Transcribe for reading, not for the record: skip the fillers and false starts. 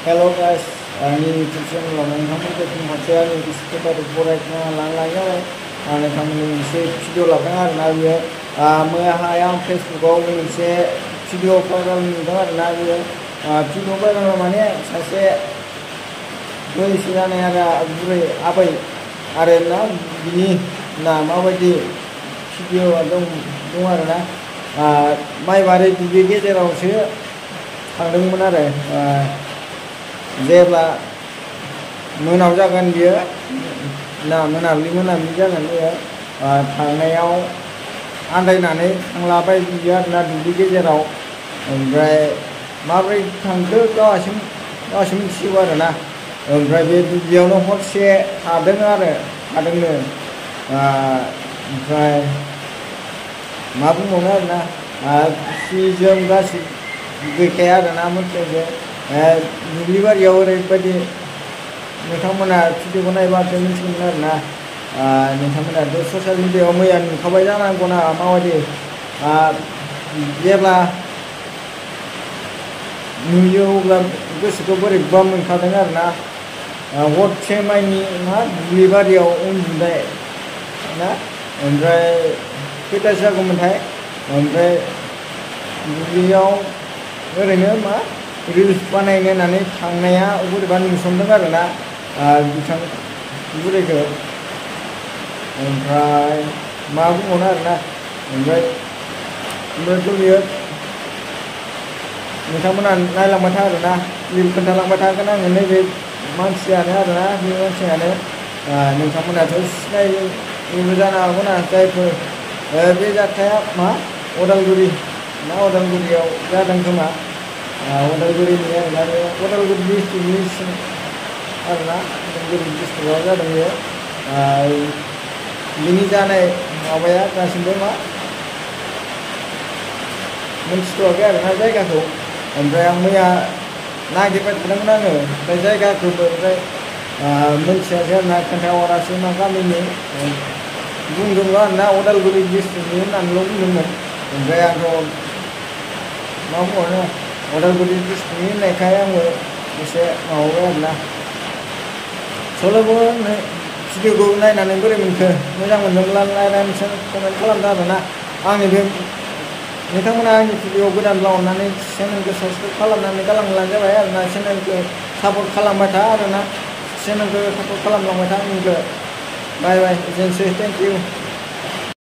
Hello guys, ini tujuan lawan kamu ke hotel ini sekitar beberapa lang ya. Ane kamu ini video lakukan nabi yang Facebook ini video viral dengan nabi video viral mana saya doi siapa ada bure apa arena ini nama apa di video ada dengar na mai bare dubi ke jauh sih थांदोंमोन आरो जेब्ला मोनाव जागोन बियो मोनाबिलि जागोन बियो थांनायाव आन्दायनानै थांलाबाय बियो आरोना दुब्लि गेजेराव ओमफ्राय माबोरै थांखो गावहासो मिथिगौ आरोना ओमफ्राय बे दुब्लियावनो हरसे थादोंनो ओमफ्राय मा बुंबावनो आरोना सि जोम गासिबो गैखाया आरोना मोनसे दुब्लि बारियाव ओरैबायदि नोंथांमोना भिडिअखौ नायबासो मिथिगोन आरोना नोंथांमोनाथ' ससियेल मिडियायाव मैया नुखाबाय जानांगौना माबायदि जेब्ला नुयो अब्ला गोसोखौ बोरैबा मोनखादों आरोना हरसे मानि दुब्लि बारियाव उन्दुनाय ना ओमफ्राय खैथासो जागौमोनथाय ओमफ्राय दुब्लियाव ओरैनो रिल्स बानायनो होननानै थांनाया बोरैबा नुसनदों आरोना बिथां बुरैखौ ओमफ्राय मा बुंबावनो आरोना ओमफ्रायथ' बियो नोंथांमोना नायलांबाय था आरोना फिल्म खोन्थालांबाय थागोन आङो नैबे मानसियानो आरोना बे मानसियानो नोंथांमोनाथ' सिनायनो जानो हागौना जायफोर बे जाथाया उदालगुरियाव जादों खोमा उदालगुरिनि आरोना उदालगुरि डिस्ट्रिक्टनि आरोना उदालगुरि डिस्ट्रिक्टआव जादों बेयो बिनि जानाय माबाया दासिमबो मोनथिथ'वाखै आरोना जायगाखौ ओमफ्राय आं मैया नागिरबाय थादोंमोन आङो ओमफ्राय जायगाखौबो ओमफ्राय मोनथियासै आरोना खोन्थाहरासै मा गामिनि बुंदोंमोन आरोना उदालगुरि डिस्ट्रिक्टनि होननानैल' बुंदोंमोन ओमफ्राय आंथ' मा बुंबावनो उदालगुरि डिस्ट्रिक्टनि होननायखाय आंबो एसे माबाबाय आरोना सल'बो भिडिअखौ नायनानै बोरै मोनखो मोजां मोनदोंब्ला लाइक कमेन्ट खालामदो आरोना आंनि बे नोंथांमोना आंनि भिडिअ गोदानब्ला अननानै चेनेलखौ साबस्क्राइब खालामनानै गालांब्लानो जाबाय आरोना चेनेलखौ सापर्ट खालामबाय था आरोना चेनेलखौ सापर्ट खालामलांबाय था आंनिखौ बाय एसेनोसै थेंक इउ